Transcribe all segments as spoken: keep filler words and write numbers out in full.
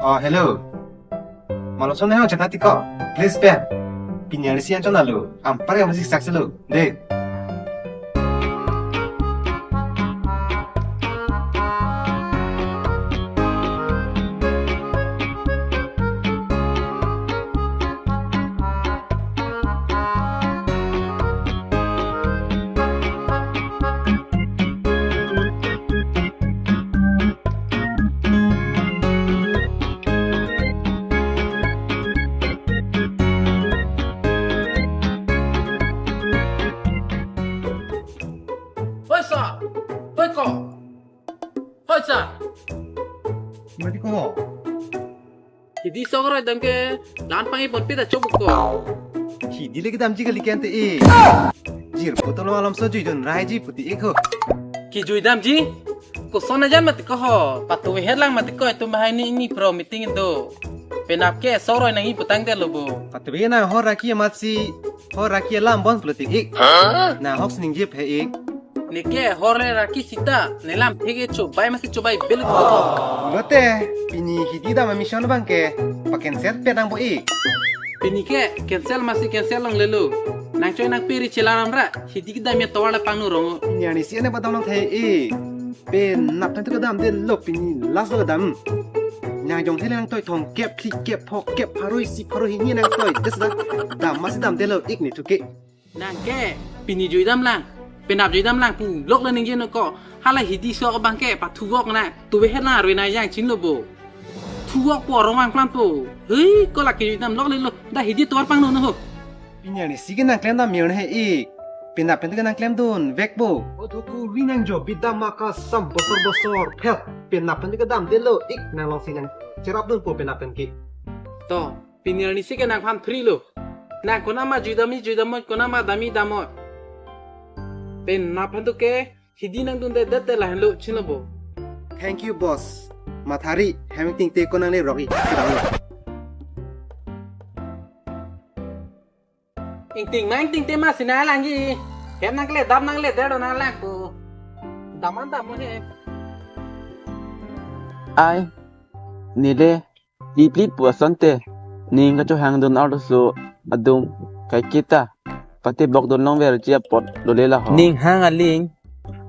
Oh, hello. Malom son nang chana tiko. Please pen. Pini arnisi an chonalo. Anpar ya masih saksi lo. De. Hoi sir, hoi ko, hoi sir. Mati ko. Hidi sok roi dam ke lan pang-i ponpe ta chobuk ko. Hidi le kedamji kali ke ante e. Jirpo tolo malom so juidun raiji puti ik ho. Kejui damji? Koson ajan mati ko ho. Patuve het lang mati ko, itum bahai ni ni pro meeting do. Penap ke sok roi nang-i putangte lo bo. Patuve na ho raki amatsi, ho raki alam bon politik ik. Na hok sining jip he ik. Neke hor le raki sita, nelam theke chobai masi chobai bel ko. Lote, pini hidi dam a-mission abang ke, pa-cancel pe nang bo ik. Pini ke, cancel masi cancel longlelo. Nang choi nang peri chelaram ra, hidi kedam ya tovar le pangno rong. Pini arnisi an padam long the ik. Penap than tu kedamde lo pini last lo kedam. Nang jong hele nang toi thomkep, phlikep, phokep, pharo isi, pharo hini nang toi. Des da, dam masi damde lo ik ni thuke. Nang ke, pini juidam lang, penap juidam lang, pu lok le ningje no ko, hala hidi sok abang ke, pathu vok na, tuve het na arve na yang chin lo bo. Thu vok po arong vang plan po. Hei, ko lake juidam lok le lo, da hidi tovar pangno no ho. Pini arnisi ke nang klem dam mir he ik. Penap pen ke nang klem dun, vek bo. O thu ku ri nang jo, bidam maka sam bosor bosor, phel. Penap pen ke damde lo ik, nang long si nang cherap dun po penap pen ke. To, pini arnisi ke nangphan free lo. Nang konama juidam-i juidam-oi, konama dam-i dam-oi. Penap pen tu ke, hidi nang dunde det te lahenlo chin lo bo. Thank you, boss. Mathari, hem ingting te ko nang le rok-i, kedam lo. Ingting ma ingting te masi nang langji. Hem nang kele dam nang le der do nang lang ko. Dam an dam mo he. Ai, nile, plipli pu asonte, ning kachohang dun arloso adung kaiketa, patebok dun longverji apot lole laho. Ning hang aling,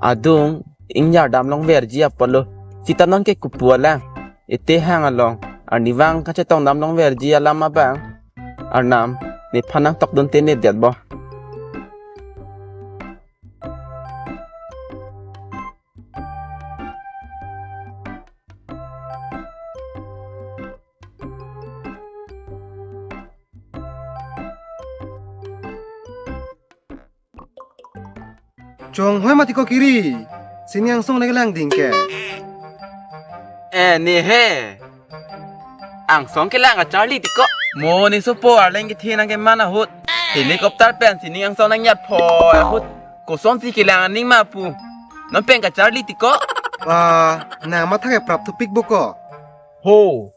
adung ingjardam longverji apot lo, sita non ke kopu alang, ete hang along, arnivang kachetongdam longverji alam abang, arnam, nephan nangtokdun te nedet bo. Chonghoi mati ko kiri. Sining angsong le kelang ding ke. Eh, ne he. Angsong kelang kacharli tiko. Mo ne sopo arleng kethe nang keman ahut. Helicopter pen sining angsong nang yat pho ahut. Kosonsi kelang aning ma pu. Non pen kacharli tiko. Wah, nang matha ke prap thupik bo ko. Ho.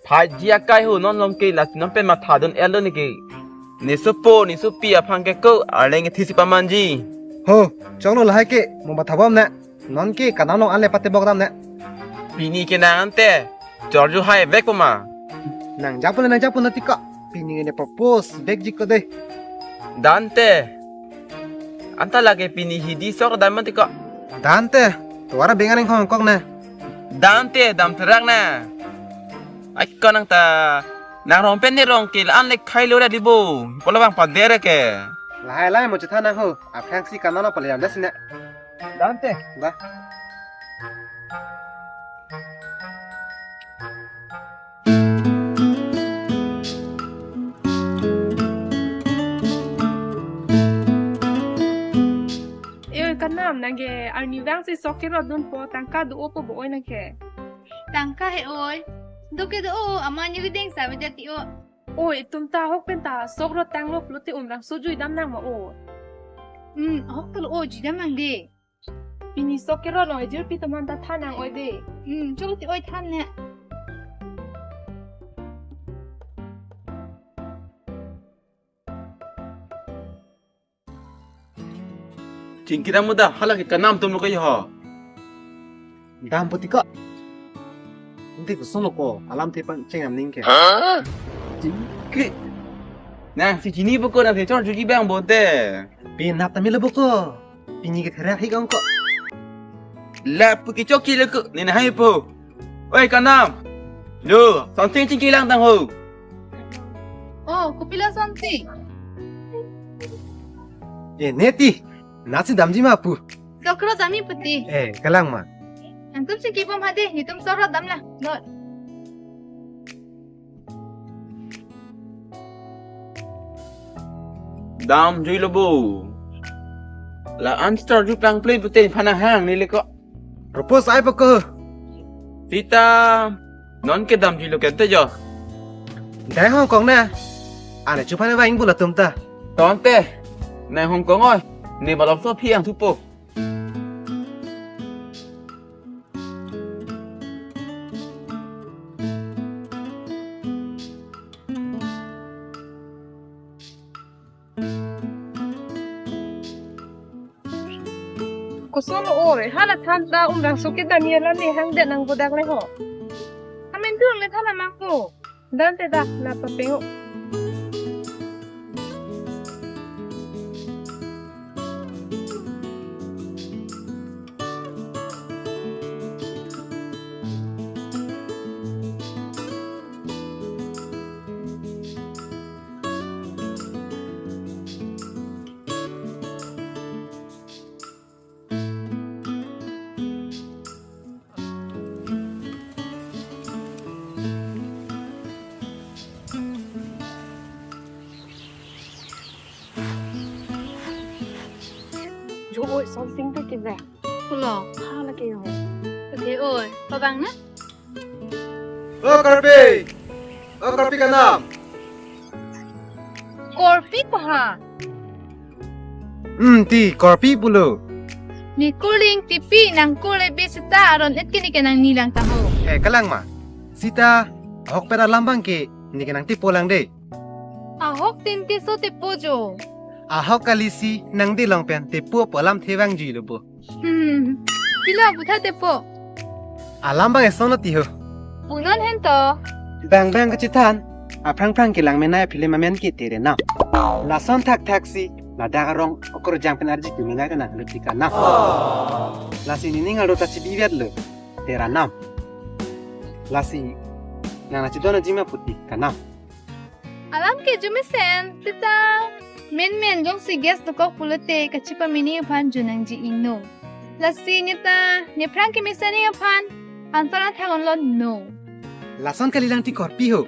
Phaji akai ho non lom ke lasi non pen matha dun-et lo neke. Ne sopo, ne sopi aphan ke ko, arleng kethe si pamanji. Ho, choklo lahai ke, mo matha bom ne. Non ke kanam long an le patebok dam ne. Pini ke nang ante, chorju hai vek puma. Nang japo le nang japo na tiko. Pini ne propose vekji ko de. Dante. Anta lake pini hidi sok dam mati ko. Dante, tovar abeng aning hong kok ne. Dante, dam therak na. Ai ko nang ta, nang rong pen ne rong ke la-an le khai lo ra di bo. Ko labang pader ke. Lahai lahai mo chethan nang ho. Aphrangsi kanam lo pale jam das ne. Dante. Ba. Nangke arnivang si sok kerot dunpo, tangka do-opo bo oi nangke. Tangka he oi. Do ke do-o, amat neli deng sa bejati o. Oi, itum ta ahok pen ta sok rot tanglo pulote umrangso juidam nang ma o. Hmm, ahok tanglo o, juidam nang de. Pini sok kerot oi, jirpi teman ta than nang oi de. Hmm, chok ti oi than ne. Chingki dam muda, hala ke kanam tum lo ke ho. Dam puti ko. Nanti ko solo ko, alamthe pangcheng aning ke. Chingki. Nangsi chini bo ko, nangsi chor juji bang bo te. Pinap tame lo bo ko. Pini ke therak hik ong ko. Lap pu ke chok ke lo ko, nina hai po. Oi, kanam. Lo, something chingki lang tang ho. Oh, kopilo something? Eh, neti. Nasi damji ma pu. Sok rot damji puti. Eh, kalang ma. Nangtum chingki bom hade, netum sok rot dam la. Not. Damjui lo bo. La-an star ju plang play pute phana hang neli ko. Propose ai pako. Sita non ke damjui lo kente jo. Dai Hong Kong na. Ane chu phana vaing bula tum ta. Tonte. Nang Hong Kong oi. Ne malom so phiang thupo. Koson oi, hala than ta umrangso kedam ya la ne hang det nang bodak le ho. Amen tu le than amang ko. Dan te dak la papeng o. Jo oi, something to kile. Pulo. Ha la ke yo. Okay, oi, pabang na? O Karpi! O Karpi kanam! Korpi paha. Hmm, ti, Korpi pulo. Ne kurling tipi nang kurle be seta aron et kini ke nangni lang taho. Eh, kalang ma. Sita, ahok pera lambang ke, ne ke nang tipo lang de. Ahok tin ke so tipo jo. Ahok kali si nang de long pen tipo pu alamthe vangjui lo bo. Hmm. Pilo aputha tipo. Alam bang eson lo ti ho. Punon hen to. Bang bang kachethan. Aphrang phrang kelang menai film amen ke Tere Nam. Lason thakthak si ladak arong okorjang pen arji ke menai kana luti kanam. Lasi nening arlo ta chibi vet lo. Tere Nam. Lasi nang na chidon aji ma puti kanam. Alam ke jumesen, sita. Menmen jongsi guess dokok pulote kachipamini aphan jun nangji ino. Lasi neta, nephrang kemesen aphan, answer athak onlo no. Lason kalilang ti Korpi ho.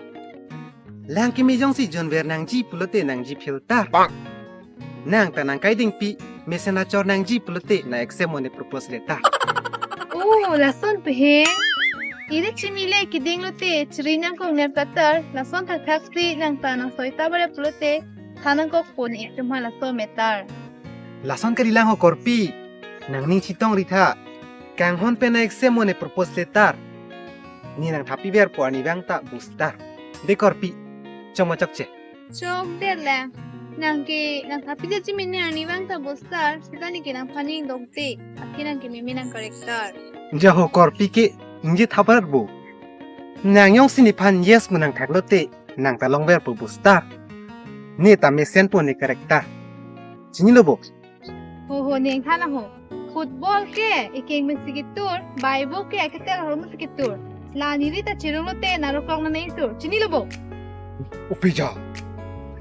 Lang keme jongsi junver nangji pulote nangji filter. Nang ta nang kaidingpi, mesen achor nangji pulote na accept mo ne propose letter. Oh, lason pehe. Ire chini le kiding lote, chiri nangkok ner katar, lason thakthak si nang ta nang soi ta bare pulote, than nangkok pon ik cuma laso metar. Lason kalilang ho Korpi, nangning chetong ritha, kanghon pen na accept mo ne propose letter. Ne nang thapi verpo arnivang ta booster. De Korpi, chomachok che. Chok det le. Nang ke, nang thapi det ji mene arnivang ta booster, sita ne ke nangphan ning dokde. Aki nang ke meme nang character. Ja ho Korpi ke, ingje thabar bo. Nang jongsi nephan yes mo nang thaklote, nang ta longverpo booster. Ne ta mesenpo ne character. Chinilo bo. Ho ho, neng than ho. Football ke ekeng mesi ketur, baibo ke aketer ahormu si ketur. La neli ta chirung lote na roklong na neng tur. Chinilo bo. Upija.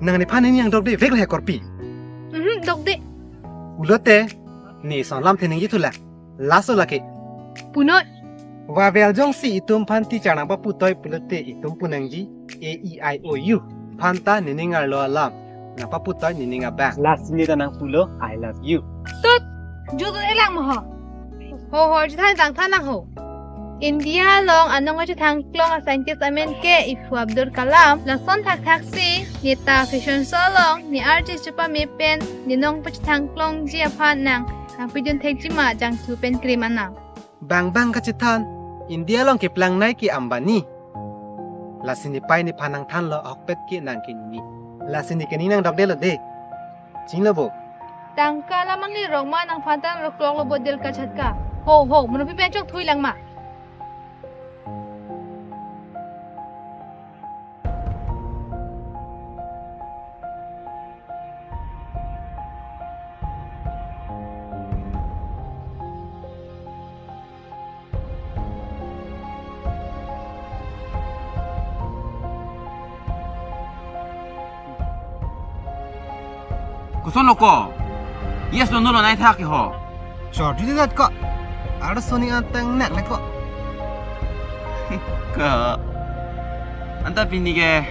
Nang nephan neng yang dokde vek le Korpi. Mhm, dokde. Pulote, ne son lamthe ningje thula. Laso lake. Punon. Vowel jongsi itum phan teacher nangpaputoi pulote itum pu nangji A E I O U. Phan ta nening arlo alam nangpaputoi nening abang. Lasi ne ta nang pulo, "I love you." Tut. Jutdun-elang ma ho. Ho ho, chethan tang than nang ho. India along anong kachethang klong a-scientist amen ke Aphu Abdul Kalam. Lason thakthak si ne ta fashion show along ne artist chepame pen ne nong pachethang klongji aphan nang nangpidun thekji ma jangthu pen krim anang. Bang bang kachethan, India along keplang nai ke Ambani. Lasi nepei nephan nangthanlo, ahokpet ke nang ke nini. Lasi ne kening nangdokdetlo de. Chinglo bo. Tangka lam mangle rok ma nangphan tang rok klok lo bo del kachat ka. Ho ho, mano pi pen chok thui lang ma. Koson lo ko? Yes lo no lo nai thak ke ho. Chorjudedet ko. Arloso ne ateng nek le ko. Ko. Anta pini ke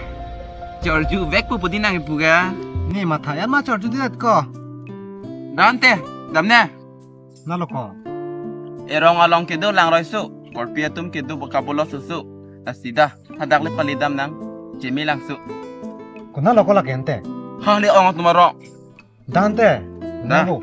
chorjuvek pu pudin nang ipu ke. Ne matha yan ma chorjudedet ko. Dante, damne. Nalo ko. Erong along kedo langroi su, korpi atum kedo bo kabulo susu. Asida, hadak le palidam nang, chemilang su. Konat lo ko lake ante? Ha le ong atum aro. Dante, Da. Nalo.